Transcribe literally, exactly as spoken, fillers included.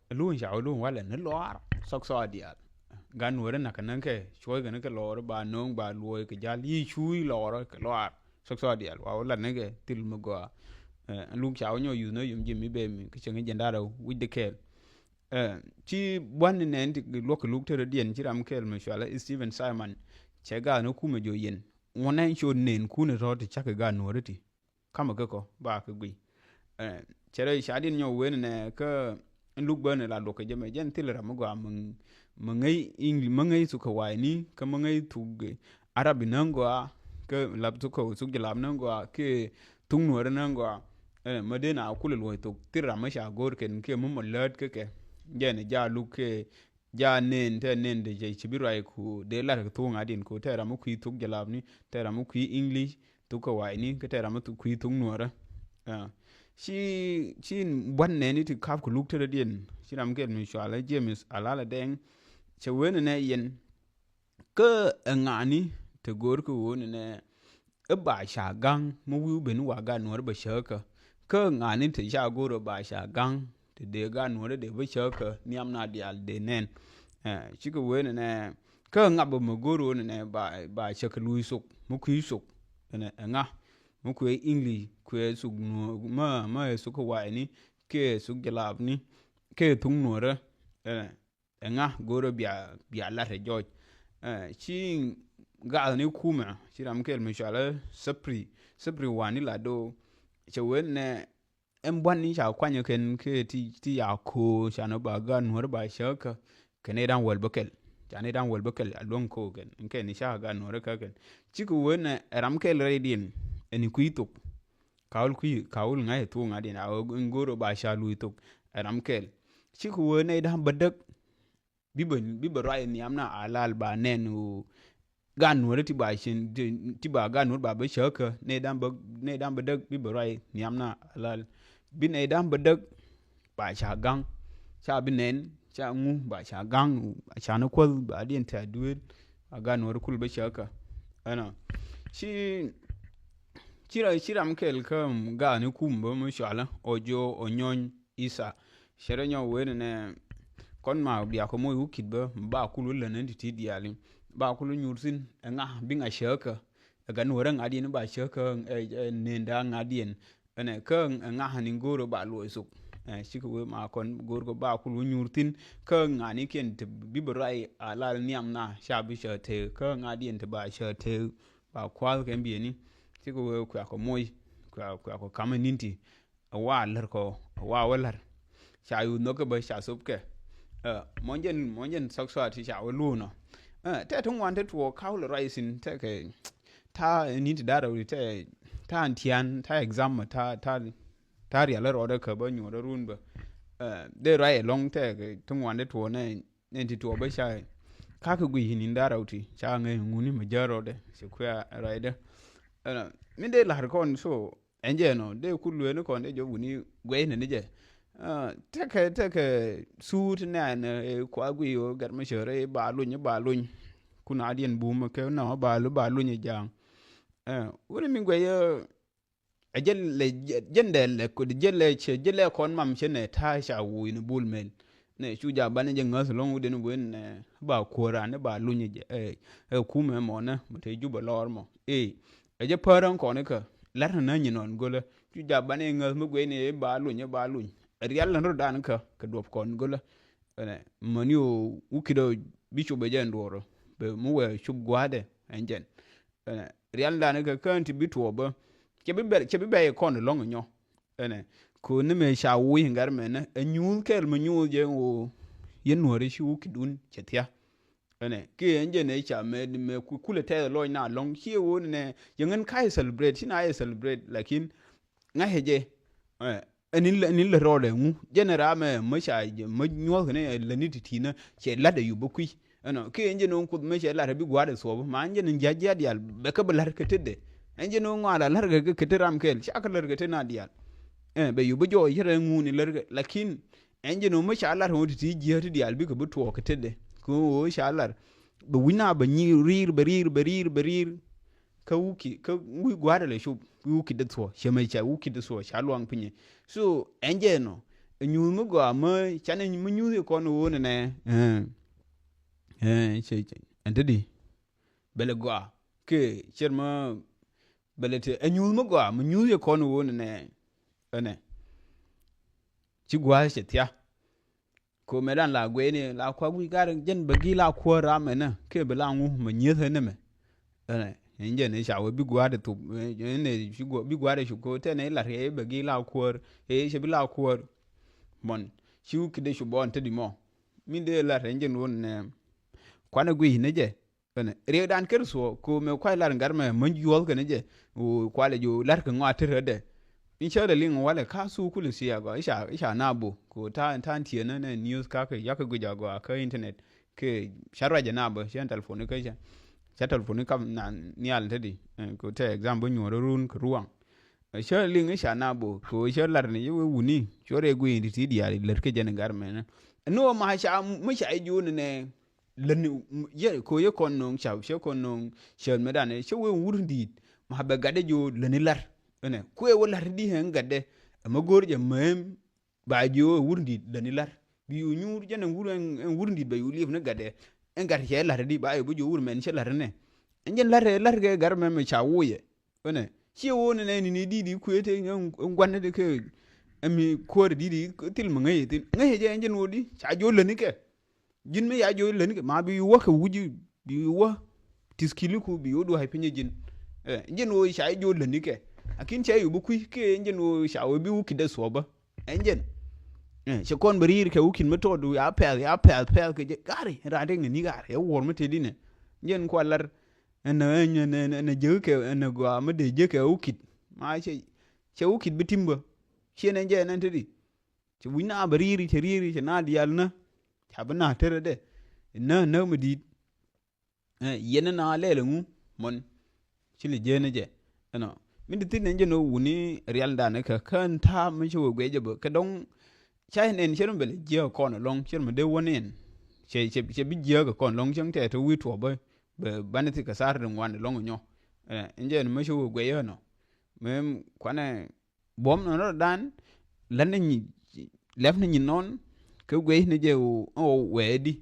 Luny ca wä luny walɛ ni lɔaar thɔk thɔk diaal. Gan nuɔri nak kɛ näŋ kɛ cuɔy kɛ ni kɛ lɔɔr ba no̱o̱ŋ ba luɔy kɛ jal yi cuuy lɔɔr kɛ lɔaar thɔk thɔk diaal wa wä lat ni kɛ thil mi gɔaa. Luk ca wä nyɔ yuth ni yum ji̱ mi bɛ mi kɛ cäŋ jiɛn da̱rɛ wi̱c di kɛɛl. Ci buan ni nɛn ti luɔk kɛ luk tërä diɛn ci ram kɛɛl mi cualä Stephen Simon cɛ gaat ni kumɛ jɔ yɛn ŋuɔnɛ co nen kun rɔ ti cak kɛ gaat nuɔri ti. Kamɛ kä kɔ ba kɛ gui. Cɛ rɛ ca din nyɔ wen nɛ kä in luk bä ni la luɔk kɛ jɛ mɛ jɛn thil ram mi gɔaa mi ŋäc English mi ŋäc thuk kɛ wa̱i̱ni kä mi ŋäc thuk Arabi näŋ gɔaa kä lap thuk kɛ thuk jɛ lap näŋ gɔaa kɛ thuk nuɔrɛ näŋ gɔaa. Mɛ den a kulɛ luɔc thuk thil ram mi ca go̱o̱r kɛn kɛ mi mɔ läät kä kɛ jɛn ja luk kɛ ja nen tɛ nen de jɛ ci bi ruac ku dee lar kɛ thuk ŋa̱diɛn ku tɛ ram mi kui̱ thuk jɛ lap ni tɛ ram mi kui̱ English thuk kɛ wa̱i̱ni kä tɛ ram mi kui̱ thuk nuɔrä. Ci ci buan nɛni ti kap kɛ luk tërä diɛn ci ram kɛl mi cualä James Alala Dɛŋ cɛ wen nɛ yɛn kä ɛ ŋa̱ni te go̱o̱r kɛ wen nɛ ɛ ba ca ga̱ŋ mi wi̱i̱ ben wa gat nuɔ̱r bɛ cäkä kä ŋa̱ni te ca go̱o̱r ɛ ba ca ga̱ŋ te dee gat nuɔ̱r dee bä cäkä nhiam na diaal dee nɛn. Cikɛ wen nɛ kä ŋap bä mi go̱o̱r wen nɛ ba ba cäkä luuc thok mi kui̱ thok. Ɛ ŋa mi kuɛ English kuɛ thok nuɔ̱r ma ma ɛ thok kɛ wa̱i̱ni kɛ thok jɛ lap ni kɛ thok nuɔ̱rä. Ɛ ŋa go̱rä bia bia lat ɛ jɔc. Ci gath ni kumɛ ci ram kɛl mi cualä thäpri thäpri wani la do cɛ wen nɛ ɛn buan ni ca kuanyä kɛn kɛ ti ti ya ko ca ni ba gan nuɔr ba cäkä kɛ ni dan wäl bä kɛl ca ni dan wäl bä kɛl a luäŋ ko kɛn kɛn ni ca gan nuɔr kä kɛn. Cikɛ wen nɛ ɛ ram kɛl rɛy din ɛn kui̱ thok. Kawul kui̱ kawul ŋa̱c ɛ thok ŋa̱diɛn a ɣöö in go̱o̱r ɛ ba ca luc thok ɛ ram kɛl. Cikɛ wen nɛ dan bä däk. Bi bɛ bi bɛ ruac nhiam na a lal ba nɛn ɣöö gan nuɔri ti ba cin ti ba gan nuɔri ba bä cäkä nɛ dan bä nɛ dan bä däk bi bɛ ruac nhiam na a lal bi nɛ dan bä däk ba ca gaŋ ca bi nɛn ca ŋu ba ca gaŋ ba ca ni kuäth ba diɛn tɛ duel a gan nuɔri kul bä cäkä. Ɛnɔ ci ci ra ci ram kɛl kä gan ni kum bä mi cualä ɔ jo ɔ nyɔny. Isa cɛ rɛ nyɔ wen nɛ kɔn ma bia kɔ moc wä kit bä ba kul wä län ni ti ti diali ba kul wä nyur thin ɛ ŋa bi ŋa cäkä. Ɛ gan wä rɛ ŋa diɛn ba cäkä ɛ ɛ nenda ŋa diɛn. Ɛnɛ kä ɛ ŋa ni go̱o̱r ba luɔc thok. Ɛ cikɛ wee ma kɔn go̱o̱r kɔ ba kul wä nyur thin kä ŋa ni kiɛn te bi bɛ ruac a lal nhiam na ca bi cä te kä ŋa diɛn te ba cä te ba kuath kɛ bieni. Cikɛ wee kuɛ kɔ moc kuɛ kuɛ kɔ kamɛ ninti. A wa lär kɔ a wa wä lär. Ca yuth nhɔk kɛ bä ca thop kɛ. Ɛ mɔnyɛn mɔnyɛn sexuality ca wä luunɔ. Ɛ tɛ ti ŋuan te tuɔɔk kaw lɛ ruac thin tɛ kɛ ta ni ti darɛ wuli tɛ ta an tian ta exam ta ta ta rial rɔɔdɛ kɛ bä nyuɔdɛ run bä. Ɛ dee ruac ɛlɔŋ tɛ kɛ ti ŋuan te tuɔɔk nɛ nɛ ti tuɔɔk bä ca. Kakɛ guic ni darɛ wuli ca ŋɛ ŋuni mɛ jär rɔɔdɛ ci kuɛ ruacdɛ. Ɛ mi dee la̱r kɔn so. Ɛn jɛ nɔ dee kul lueeni kɔn dee jɔp wuni guɛy ni ni jɛ. Tekɛ tekɛ suut nɛn kua gui ɣöö gɛr mi cöre ba luny ba luny. Kun a diɛn bum kɛ nɔ ba lu ba luny ja̱a̱ŋ. Wuni mi guɛy ɛ jɛ lɛ jɛn dɛ lɛ kod jɛ lɛ cɛ jɛ lɛ kɔn mam cɛ nɛ ta̱a̱ ca wuuc ni bul mel. Nɛ cu ja̱a̱ŋ banɛ jɛ ŋäth lɔŋ wudɛn wen nɛ ba kuɔran ni ba luny jɛ ɛ kumɛ mɔnɛ mɛ te jubɛ lɔr mɔ. Ee. Ɛ jɛ pär ɛn kɔn ikä lar ni nä nyin ɔn gölä cu jap banɛ ŋäth mi gueyni ɛ ba luny ɛ ba luny. Ɛ rial ni rot dan ikä kɛ duɔp kɔn gölä. Ɛnɛ mäni ɣöö wukit ɔ bi cop ɛ jɛ ɛn duɔɔr ɔ bɛ mi wɛ cop gua̱a̱dɛ ɛn jɛn. Ɛnɛ rial dan ikä kään ti bi tuɔɔp bä cɛ bi bɛ cɛ bi bɛ yɛ kɔn ɛlɔ̱ŋ ɛ nyɔ. Ɛnɛ ko̱n ni mëë ca wuc in gat mɛnɛ ɛ nyuuth kɛɛl mi nyuuth jɛ ɣöö yɛn nuɔ̱ɔ̱ri ci wukit wun cɛ thia̱k. Ɛnɛ kiɛ ɛn jɛ nɛ ca mɛ mɛ kulɛ tɛth lɔc na lɔŋ ciɛ woo nɛ yɛ ŋän ka yɛ celebrate ci na yɛ celebrate lakin ŋa̱cɛ jɛ. Ɛn in lɛ rɔɔdɛ ŋu jɛn ɛ ram ɛ mä ca mä nyuɔth kɛ ni ɛ lä ni ti ti̱i̱nä cɛ la̱t ɛ yup bä kui̱. Ɛnɔ kiɛ ɛn jɛ no̱o̱ŋ kuoth mä cɛ la̱t ɛ bi gua̱a̱r ɛ thuɔp ma ɛn jɛ ni jia̱ jia̱ diaal bɛ kä bɛ la̱r kɛ tetdɛ. Ɛn jɛ no̱o̱ŋ ŋɔaal a la̱r kɛ kɛ tet ram kɛɛl ca kɛ la̱r kɛ tet na diaal. Ɛ bɛ yup bä jɔɔc cɛ rɛ ŋuuni la̱r kɛ lakin Ɛn jɛ nöm mi ca lar ɣöö ti ti jiääk ti diaal bikɛ bi tuɔɔk kɛ tetdɛ kɛ ɣöö ca lar bɛ wi̱c na bɛ nyi riir bɛ riir bɛ riir bɛ riir. Kä wukit kä wi̱c gua̱a̱r lɛ cop wi̱c wukit dee thuɔ̱ɔ̱ cɛ mɛ ca wukit dee thuɔ̱ɔ̱ ca luaŋ pinyɛ. So ɛn jɛ nɔ Ɛ nyuuth mi gɔaa mi canɛ mi nyuuth yɛ kɔn ɣöö nɛ nɛ. Ɛn te di bɛlɛ gɔaa kɛ cɛr mi bɛlɛ te ɛ nyuuth mi gɔaa mi nyuuth yɛ kɔn ɣöö nɛ nɛ. Ɛnɛ ci gua̱a̱th cɛ thia. Ko mɛ dan la gueni la kuak wi̱i̱ gar jɛn bɛ gi la kuäär ram ɛnɛ kɛ bi la ŋu mɛ nyieth ɛnɛ mɛ. Ɛnɛ in jɛn i̱ ca wee bi gua̱a̱r de thop ɛnɛ bi gua̱a̱r de cuk ko tɛn i̱ lar i̱ bɛ gi la kuäär i̱ cɛ bi la kuäär. Mɔn ci wuk kide cu bɔn te di mɔ min dee lar in jɛn wun nɛ. Kuanɛ gui̱i̱ ni jɛ. Ɛnɛ riɛkdan Kritho ko mɛ kuay lar gat mɛ mɛ yuɔth kɛn jɛ. Kualɛ ju lar kɛ ŋɔa tër rädɛ. In cä dɛ liŋ walɛ ka thukul in thia gɔaa i̱ ca i̱ ca na bo ko ta̱a̱ in ta̱a̱ in tieenä nɛ news kakɛ yakɛ guic a gɔaa kä internet. Kɛ ca ruacɛ na bä cä telephone kä ca ca telephone ka na nhial te di. Ko te example nyuɔr run kɛ ruaŋ. Cä liŋ i̱ ca na bo ko cä lar ni yɛ wee wuni cuɔr yɛ guic in ti ti diaal lät kɛ jɛn in gat mɛnä. Ni wä ma ca mi ca i̱ juun nɛ. Lätni yɛ ko yɛ kɔn no̱o̱ŋ ca cɛ kɔn no̱o̱ŋ cäät mɛ danɛ cɛ wee wur di̱i̱t. Ma bɛ gatdɛ jiö lätni lar. Ɛnɛ kuɛ wä lar di ɛn gatdɛ. Ɛmɛ go̱o̱r jɛ mɛ ba jiö wur di̱i̱t lätni lar. Bi yu nyuur jɛn ɛn wur ɛn wur di̱i̱t bɛ yu liep ni gatdɛ. Ɛn gat cɛ lar di ba yɛ bä jiö wur mɛn cɛ lar nɛ. Ɛn jɛn lar ɛ lar kɛ gat mɛ mɛ ca woyɛ. Ɛnɛ ciɛ wä nɛ nɛ ni ni di di kuɛ te ɛn guan ni di kɛ. Ɛmi kuäär di di thil mɛ ŋäc ɛ thin ŋäc ɛ jɛ ɛn jɛn wä di ca jiö lätni kɛ. Ji̱n mi ya jiö lätni kɛ ma bi wä kɛ wuc bi wä. Ti̱thkiliku bi wä dua̱a̱c piny ji̱n. Ɛ ji̱n wä ca jiö lätni kɛ. Akin ca yu bi kui̱ kɛ ji̱n wä ca wä bi wä ki̱t dee thuɔ̱pä. Ɛn ji̱n cɛ kɔn bɛ ri̱i̱r kɛ wä ki̱t mi tɔɔt du ya pɛth ya pɛth pɛth kɛ jɛ gari raan tek ni ni gari ɛ wuɔr mi tëë di nɛ. Ji̱n kua lar ɛn ɛn ɛn jek kɛ ɛn gɔaa mi dee jek kɛ wä ki̱t ma cɛ cɛ wä ki̱t bi ti̱m bä. Ciɛ nɛ jɛ ɛn ɛn te di. Cɛ wi̱c na bɛ ri̱i̱ri cɛ ri̱i̱ri cɛ na diaal nä. Ca bi na tërɛ dɛ nä nä mi di̱i̱t. Yɛn na lɛl ŋu mɔn ci li jeen jɛ. Ɛnɔ mi di thin ɛn jɛ nɔ wuni rial danɛ kɛ kän ta̱a̱ mi ci wee guɛc jɛ bä kɛ dɔŋ. Ca ɛn ɛn cɛ run bɛ lɛ jiääk kɔn ɛlɔŋ cɛ run mi dee wä ni ɛn. Cɛ cɛ bi jiääk kɔn ɛlɔŋ cäŋ tɛt wi̱i̱ tuɔɔk bä. Bɛ banɛ thi kɛ thar di ŋuan ɛlɔŋ nyɔ. Ɛn jɛ ɛn mi ci wee guɛc ɛnɔ mi kuanɛ buɔ̱m nɔ rɔ dan. Län ni nyi lɛp ni nyi nɔn. Kɛ guey ni jɛ wɛ di